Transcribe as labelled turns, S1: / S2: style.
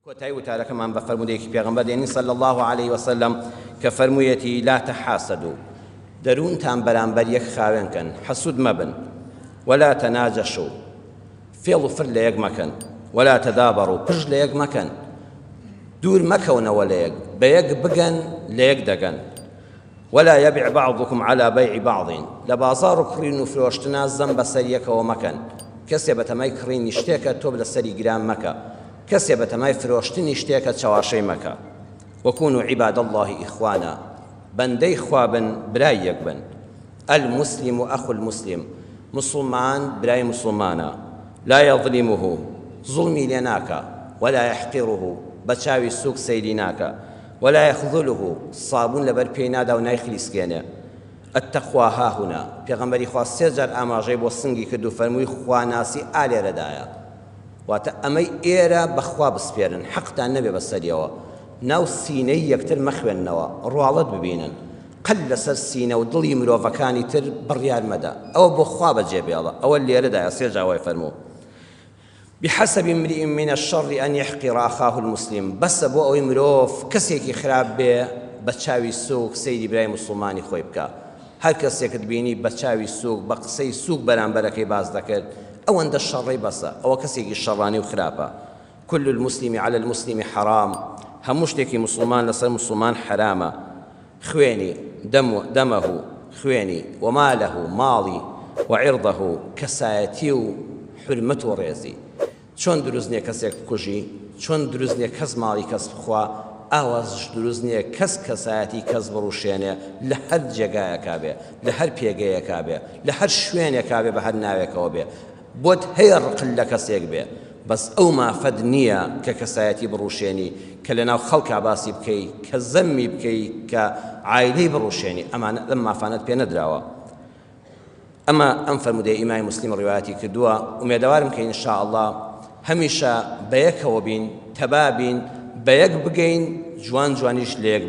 S1: کۆتایی وتارەکەمان بە فەرموودەیەکی پێغەمبەر دێنین صلی اللە علیه وسلم کە فەرموویەتی لا تحاسدوا دەروونتان بەرامبەر یەک خاوێن کەن حەسوود مەبن ولا تناجشوا فێڵ و فر لە یەک مەکەن ولا تدابروا پشت لە یەک مەکەن دوور مەکەونەوە لە یەک بە یەک بگەن لە یەک دەگەن ولا یبع بعضکم علی بیع بعض، لە بازاڕ و کڕین و فرۆشتنا زەم بەسەر یەکەوە مەکەن، کەسێ بەتەمای کڕینی شتێکە تۆ لەسەری گران مەکە، کەسێ بەتەمای فرۆشتنی شتێکە چەواشەی مەکە. وکونوا عباد اللە اخوانا، بەندەی خوا بن برای یەک بن. المسلم اخو المسلم، موسڵمان برای موسڵمانە، لا یظلمه، زوڵمی لێ ناکا، ولا یحقره، بە چاوی سوک سەیری ناکا، ولا یخذله، سابوون لەبەر پێی نادا و نایخلیسکێنێ. التقوی هاهنا، پێغەمبەری خوا سێ جار ئاماژەی بۆ سنگی کرد و فەرمووی خواناسی ئا لێرەدایە. واتە ئەمەی ئێرە بە خوا بسپێرن، حەقتان نەبێ بەسەریەوە. ناو سینەی یەکتر مەخوێننەوە، ڕواڵەت ببینن. قەت لەسەر سینە و دڵی مرۆڤەکانی تر بڕیار مەدە. ئەوە بۆ خوا بەجێ بێڵە. ئەوە لێرەدایە، سێ جار وای فەرموو. بحسب امرئ من الشر ان یحقر اخاه المسلم، بەسە بۆ ئەوەی مرۆڤ کەسێکی خراپ بێ بە چاوی سوک سەیری برای موسڵمانی خۆی بکا، هەر کەسێکت بینی بە چاوی سوک بە قسەی سوک بەرامبەرەکەی باس دەکرد ئەوەندە شەڕەی بەسە، ئەوە کەسێکی شەڕانی و خراپە. کل المسلم علی المسلم حرام، هەموو شتێکی موسڵمان لەسەر موسڵمان حەرامە. خوێنی، دم، دمه، خوێنی، وماله، ماڵی، وعرضه، کەسایەتی و حورمەت و ڕێزی. چۆن دروست نیە کەسێک بکوژی، چۆن دروست نیە کەس ماڵی کەس بخوا، ئاوازش دروست نیە کەس کەسایەتی کەس بڕوشێنێ لە هەر جێگایەکا بێ، لە هەر پێگەیەکا بێ، لە هەر شوێنێکا بێ بە هەر ناوێکەوە بێ. بۆت هەیە ڕقت لە کەسێک بێ بەس ئەو مافەت نییە کە کەسایەتی بڕوشێنی کە لەناو خەڵکا باسی بکەی کە زەمی بکەی کە عایلەی بڕوشێنی ئەمانە ئەم مافانەت پێ نەدراوە ئەمە ئەم فەرموودەی ئیمامی موسلیم ڕیوایەتی کردووە ئومێدەوارم کە ان شاء اللە هەمیشە بەیەکەوە بین تەبا بین بەیەک بگەین جوان جوانیش لەیەک.